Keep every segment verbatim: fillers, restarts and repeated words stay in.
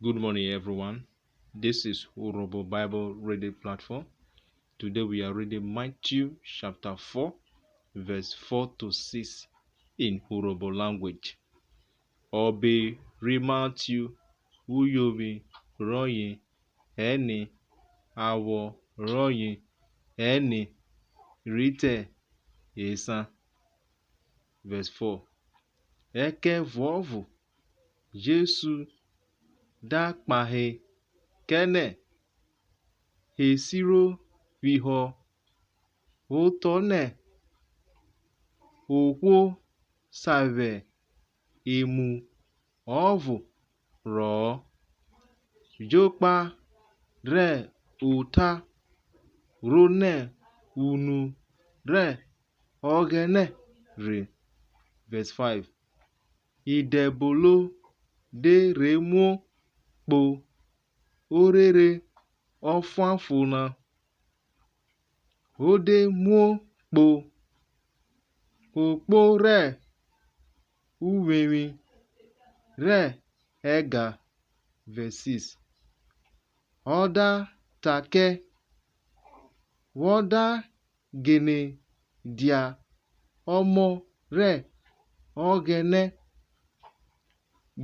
Good morning, everyone. This is Urhobo Bible Reading Platform. Today we are reading Matthew chapter four, verse four to six in Urhobo language. Ọbe ri Matthew, uyovwi rọye ẹne, awọ rọye ẹne ri te esan. Verse four. Ẹkẹvuọvo Jesu da kpahe kẹ nẹ, E siro phihọ otọ nẹ ohwo sa vwẹ emu ọvo rhọ-ọ, jokpa rẹ ota ro nẹ unu rẹ Ọghẹnẹ rhe. Verse five. Idẹbono de rhe muo kpo orere ọfuanfon na, o de muo kpo okpo rẹ uwevwi rẹ ẹga. Verse six. Ọ da ta kẹ, Wọ da ghene dia Ọmọ rẹ Ọghẹnẹ,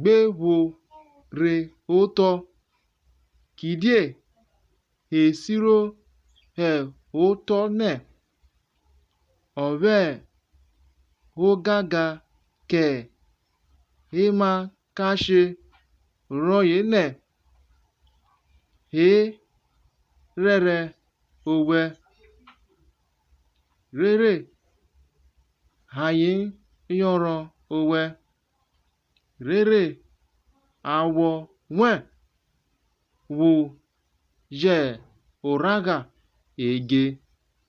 gbe vwo rhe otọ, kidie e siro hẹ otọ nẹ ọ vwẹ ogangan kẹ emakashe rọye nẹ e rhẹrẹ owẹ, rere ayen yọnrọn owẹ, rere awọ wẹn vwo jẹ oragha eje.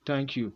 Thank you.